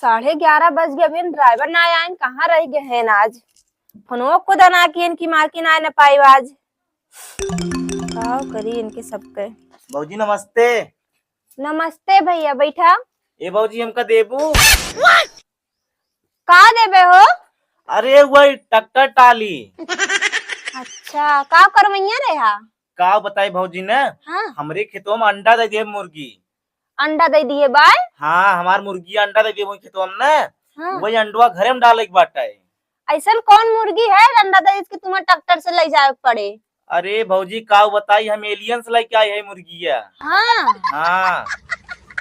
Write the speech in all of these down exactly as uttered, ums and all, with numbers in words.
साढ़े ग्यारह बज गए, अभी ड्राइवर ना आए, कहाँ रह गए हैं आज? फोनो को दना कियन कि माँ की ना, ना पाई आज। का करी इनके सबके। भौजी नमस्ते। नमस्ते भैया, बैठा। ए भौजी, हमका देबू? का देबे हो? अरे वही ट्रैक्टर टाली। अच्छा, का करवैया रहे हा? का बताई भौजी ने, हाँ। हमरे खेतवा में अंडा दे दिए मुर्गी। अंडा दे दिए बाय? हाँ, हमार मुर्गी अंडा दे दिए वही खेतवा में ने। हाँ। वही अंडवा घरे में डाले के बाटे। ऐसन कौन मुर्गी है अंडा दे इसके तुम्हें ट्रैक्टर से ले जाए के पड़े? अरे भौजी, का बताई, हम एलियन से लेके आए हैं मुर्गिया। हाँ। हाँ,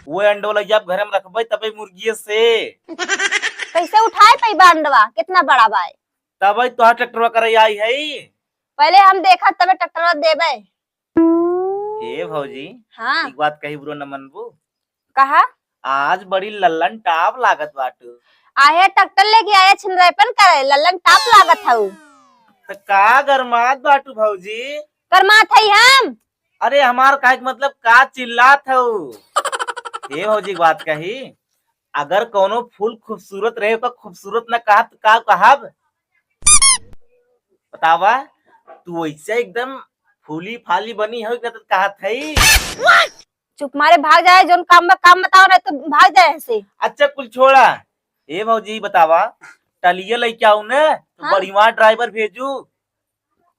वो अंडो ले जाब घरे में रखबे तबे मुर्गिये से। कैसे उठाए पैबा अंडवा, कितना बड़ा बाय? तबे तोहार ट्रैक्टरवा करे आई है। पहले हम देखा तबे ट्रैक्टरवा देबे। हे भौजी, हाँ। एक बात कही, बुरा न मनबू? कहा? आज बड़ी लल्लन टाप लागत बाटू। आहे ट्रैक्टर लेके आए छिनराइपन करे, लल्लन टाप लागत हऊ। त का गरमात बाटू भौजी? गरमात हई हम। अरे हमार कहे के मतलब का चिल्लात हऊ? हे भौजी, एक बात कही, अगर कौनो फूल खूबसूरत रहे ओका खूबसूरत न कहब त का कहब? बतावा, तू वैसे एकदम फूली फाली बनी हो, इतना तो कहत है। चुप मारे भाग जाए, जोन काम बा काम बताओ, नहीं तो भाग जाए यहाँ से। अच्छा कुल छोड़ा। ए भौजी बतावा, टलिया लेके आऊ ने, तो हाँ। बढ़िया ड्राइवर भेजू।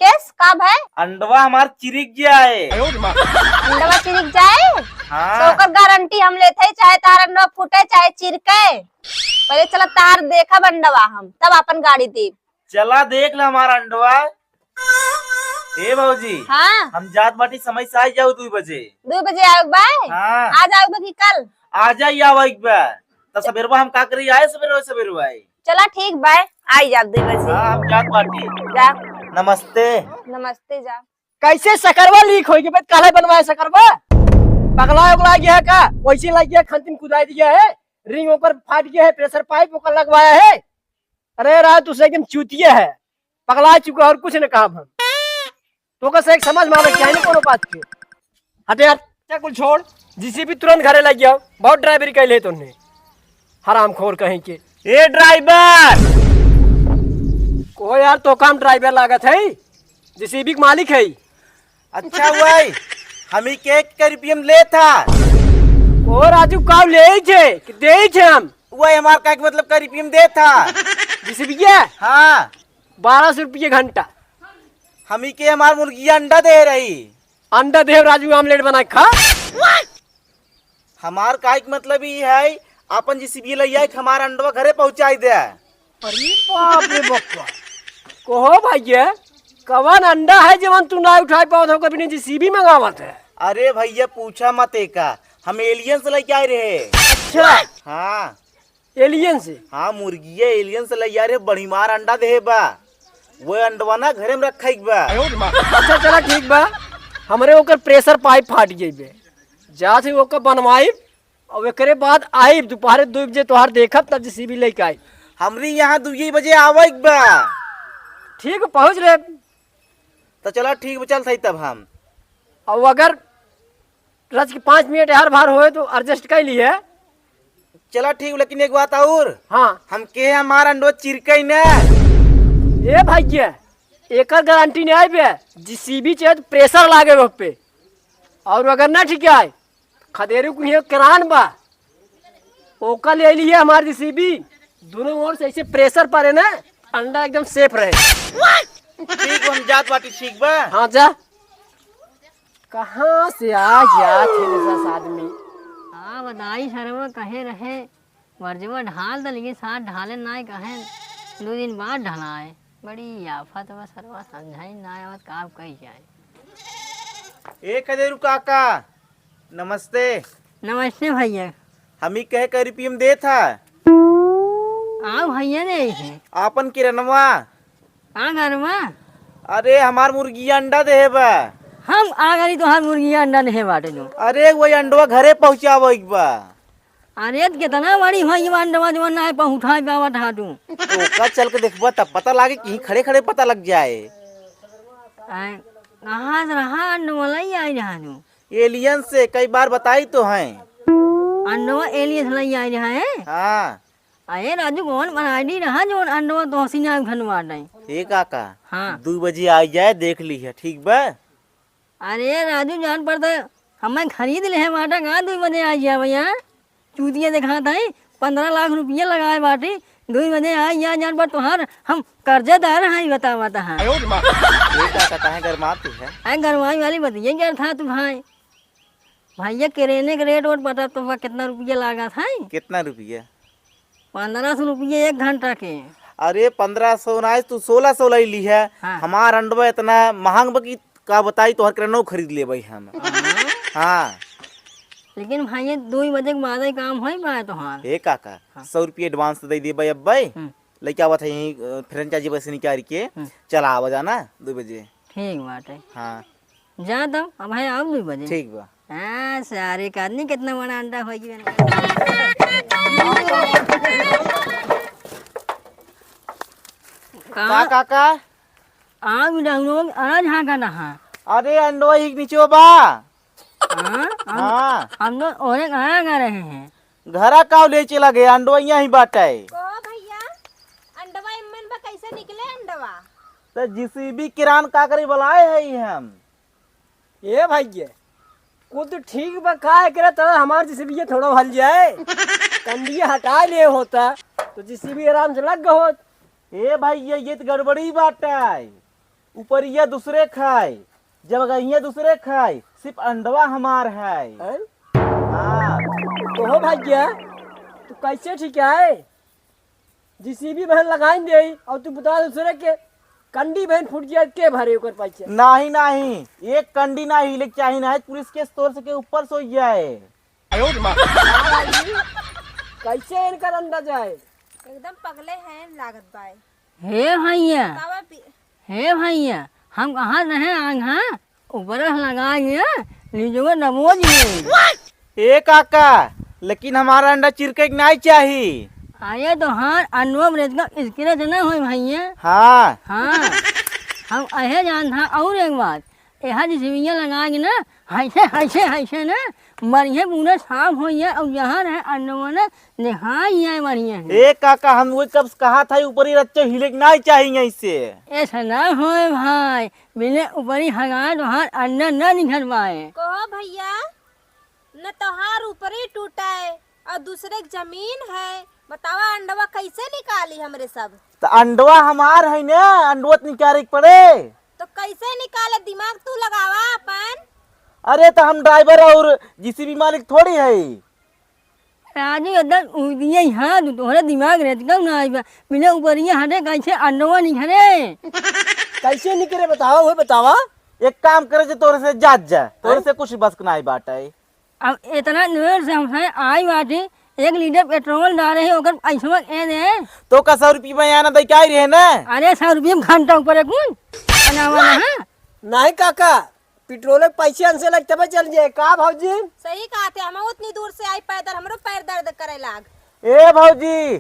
केस का भाई? अंडवा हमार चिरिक जाए। अंडवा चिरिक जाए? हाँ। तो ओकर गारंटी हम लेते हैं, चाहे तार अंडवा फूटे, चाहे चिरके। पहले चला तार देखब अंडवा हम, तब अपन गाड़ी देब। चला देख ला हमार अंडवा। ए भौजी, हाँ। हम जात बाटी, समय से आ जाऊ दुई बजे। दुई बजे आवे के बा? हाँ। आज आवे के बा कि कल? आज ही आवे के बा। त सबेरवा हम का करी, आए सबेरवा, सबेरवा आए। चला ठीक बा, आई जाब दुई बजे। हाँ, हम जात बाटी। जा। नमस्ते। नमस्ते, जा। कैसे सकरवा लीक होई के बाद काहे बनवाए सकरवा? पगला उगला गया है का? वैसे लग गया, खंतिन कुदाई दिया है, रिंग ओकर फाट गया है, प्रेशर पाइप ओकर लगवाया है। अरे राज, तू से एकदम चूतिया है, पगला चुका और कुछ न कहा हम। तो का से एक समझ में आवे क्या नहीं कोनो बात के। हटे यार, क्या कुल छोड़, जेसीबी तुरंत घरे लग गया, बहुत ड्राइवरी कैले तोने, हरामखोर कहीं के। ए ड्राइवर! को यार, तो काम ड्राइवर लागत है, जेसीबी के मालिक है। अच्छा भाई, हम ही के कै रुपये में ले था। ओ राजू, काव ले थे कि दे थे हम? वही हमार का मतलब कै रुपये में दे था। जेसीबी के? हाँ। बारह सौ रुपये घंटा। हम ही के हमार मुर्गिया अंडा दे रही। अंडा दे राजू, आमलेट बना के खा। हमार काहे के मतलब ई है, आपन जेसीबी लइया के हमार अंडवा घरे पहुँचाई दे। अरे बाप रे बप्पा, कहो भैया, कवन अंडा है जवन तू ना उठाई पावत हो, कभी नहीं जेसीबी मंगावत है? अरे भैया पूछा मत एका, हम एलियन से लेके आए रहे। अच्छा। हाँ। एलियन से? हाँ, मुर्गिया एलियन से लइया रहे, बड़ी मार अंडा देहे बा, वो अंडवा ना घरे में रखे के बा। अच्छा चला ठीक बा, हमरे ओकर प्रेशर पाइप फाट गई बे, जात ही ओकर बनवाई। अब एकरे बाद आइब, दोपहरे दो बजे तोहार देखब, तब जेसीबी लेके आइब। हमरी यहाँ दुइये बजे आवे के बा। ठीक, पहुँच रहे। तो चला ठीक बा, चल सही तब हम। अब अगर रच के पाँच मिनट हर भार होए तो एडजस्ट कर लिए। चला ठीक, लेकिन एक बात और। हाँ। हम के हमार अंडो चिरकई ना। ए भाई, एकर गारंटी नहीं आए बे, जेसीबी चाहे तो प्रेशर लागे ओह पे, और अगर ना ठीक आए, खदेरू कुहिया करान बा, ओका ले लिए हमार जेसीबी, दोनों ओर से ऐसे प्रेशर पड़े ना, अंडा एकदम सेफ रहे। ठीक बा, हम जात बाटी, ठीक बा? हाँ, जा। कहाँ से आ जात है नशा आदमी? हाँ, बताई सरवा कहे रहे, वर्जवा ढाल दे, लेकिन साथ ढाले नाय कहे, दो दिन बाद ढलाए। बड़ी आफत बा सरवा, समझाई ना आवत, का कही जाए। ए खदेरू काका, नमस्ते। नमस्ते भैया। हम ही कहे कै रुपये में देत हा? आओ भैया ने इसे। आपन किरणवा। का गरवा? अरे हमार मुर्गिया अंडा देहे बा। हम आ गई तोहार मुर्गिया अंडा देहे बाटे जो। अरे वही अंडवा घरे पहुँचावे के बा। अरे त कितना बड़ी भई बा अंडवा जो ना पहुँचाए पावत हा तू। ओका चल के देखबा तब पता लागे, कहीं खड़े खड़े पता लग जाए। आए, कहाँ से रहा अंडवा लई आई रहा तू? एलियन से कई बार बताई तो हैं। अंडवा एलियन से लई आई रहा है? हाँ। अरे राजू, कौन बनाई रहा जौन अंडवा तोहसी ना उठन बाटे? ए काका, हाँ। दुइ बजे आई जाए, देख ली है, ठीक बा? अरे राजू, जान पड़ता हमें खरीद ले है बाटा का, दुइ बजे आई जाए भैया। चूतिया देखा था, पन्द्रह लाख रुपया लगाए बाटे, दुइ बजे आई जाए, जान पर तोहार हम कर्जेदार हैं, बतावा तहा। ए काका, काहे गरमात है? अरे गरमाई वाली बतिया क्या था तू भाई? भैया, किराने के रेट और पता तो बा, कितना रुपया लागत है? कितना रुपया? पन्द्रह सौ रुपया एक घंटा के। अरे, पन्द्रह सौ ना, तू सोलह सौ ले ली है। हाँ। हमार अंडवा इतना महंग बा कि का बताई, तोहर किरानो खरीद लेबै हम। हाँ। हाँ। लेकिन भाई, ये दो ही बजे के बाद ही काम होई बा तोहार। ए काका, हाँ। सौ रुपया advance दे देबै अब्बै। हम्म। लइका आवत है यहीं, अ, franchise पैसे निकाल के। हम्म। चला आवा जाना दो बजे। ठीक बाटे। हाँ। जा तब, अब है, आओ दो बजे। ठीक बा। हाँ, सारे का आदमी कितना बड़ा अंडा हो गया। का का, का? आ भी डाउन, अरे झांका ना, हाँ। अरे, अंडवा ही नीचे बा। हाँ, हम, हाँ। हम लोग ओरे कहाँ गा रहे हैं? घरा का ले चला गया, अंडवा यहीं बाटे। कहो भैया, अंडवा एमन बा, कैसे निकले अंडवा? तो जेसीबी किरान का करे बुलाए है हम। ए भैया, कुल तो ठीक बा, का एकरा तरह हमार जेसीबी थोड़ा हल जाए, कंडिया हटा ले होता, तो जेसीबी आराम से लग गो होत। ए भैया, ये तो गड़बड़ी बाटे। ऊपरिया दूसरे खाए, जगहिया दूसरे खाए, सिर्फ अंडवा हमार है। हैं? हाँ। तो हो भैया, तू कैसे ठीक है? जेसीबी बहन लगाइन दे और तू बता दूसरे के कंडी बहन फूट जाए, के भरे ओकर पैसा? नहीं, नहीं, एक कंडी नहीं लेके चाही ना, पुलिस केस तोर से के ऊपर सो जाए। कैसे इनका अंडा जाए? एकदम पगले हैं लागत बाय। हे भैया, बतावा पी- हे भैया, हम कहाँ रहे आंग, हाँ? ऊपर लगा गया, नीचे में दबोच गए। ए काका, लेकिन हमारा अंडा चिरके के नहीं चाही। अरे तो हाँ, अंडवा में रेत का scratch ना होए भैया। हाँ। हाँ, हम अहे जान था। और एक बात, यहाँ जेसीबिया लगा के ना, हैसे, हैसे, हैसे ना, बढ़िया पूरा साफ हो जाए और जहाँ रहे अंडवा ना, निहार जाए बढ़िया है। ए काका, हम वो कब से कहा था, ऊपरी रच्चो हिले के नहीं चाहिए इससे। ऐसा ना होए भाई, बिना ऊपरी हगाए तोहार अंडा ना निकल पाए। कहो भैया, न तोहार ऊपरी टूटे और दूसरे के जमीन है, बतावा अंडवा कैसे निकाली हमरे सब? तो अंडवा हमार है ना, अंडवा तो निकाले के पड़े। तो कैसे निकाले, दिमाग तू लगावा अपन। अरे तो हम ड्राइवर और जेसीबी मालिक थोड़ी है। राजू एकदम उदिये हाँ, तू तोहरे दिमाग रेत का ना आइबा। बिना ऊपरिया हटे कैसे अंडवा निकले? कैसे निकले बतावा, वो बतावा। एक काम करे जे तोरे से जात जा, तोरे हैं? से कुछ बस के ना आई बाटे। अब इतना देर से हमसे आई बाटे, एक लीटर पेट्रोल डाले है, ओकर पैसवा के दे। तो का सौ रुपया में आना दे के आई रहे ना? अरे सौ रुपया में घंटा ऊपर है कुल, बनावा ना, हाँ? नहीं काका, पेट्रोल के पैसे हमसे लगते हुए चल जाए का भौजी? सही कहा थे, हम उतनी दूर से आई पैदल, हमरो पैर दर्द करे लाग। ए भौजी,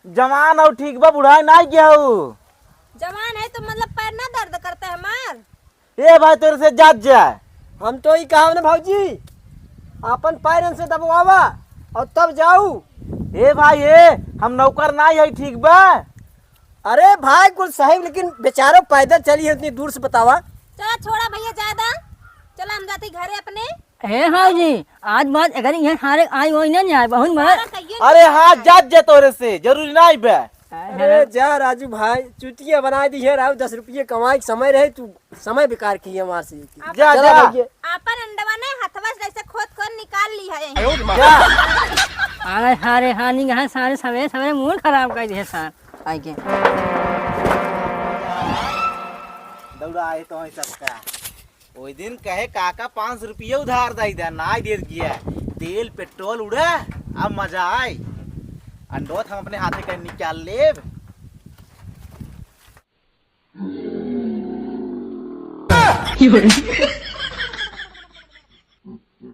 जवान हो ठीक बा, बुढ़ाई नहीं गया हो। जवान है तो मतलब पैर ना दर्द करते हमार? ए भाई, तोरे से जात जा। हम तो ई कहा ना भौजी, अपन पैरन से दबवावा और तब जाऊ। ए भाई, ए, हम नौकर नहीं है, ठीक बा? अरे भाई, कुल सही, लेकिन बेचारो पैदल चली है इतनी दूर से, बतावा। चला छोड़ा भैया, ज्यादा चला, हम जाती घरे अपने। हे भौजी, आज बात अगर ये सारे आई वही ना जाए, बहुत बड़ा। अरे हाँ, जात जा तोरे से, जरूरी नहीं बा। अरे जा राजू भाई, चुतिया बनाइ दी है राव, दस रुपये कमाई के समय रहे, तू समय बेकार किहे हमार से। जा, चला जा। भैया। आपन अंडवा ने हथवा से ऐसे खोद खोद निकाल ली है। जा। अरे सारे हानि गए सारे, सवेरे सवेरे मूड खराब कर दिए सार। आइके। दौड़ा आए तो है सबका। ओई दिन कहे काका पाँच सौ रुपया उधार दे दे, ना दे दिया। तेल पेट्रोल उड़ा, अब मजा आए। अंडोत हम अपने हाथे का निकाल लेब।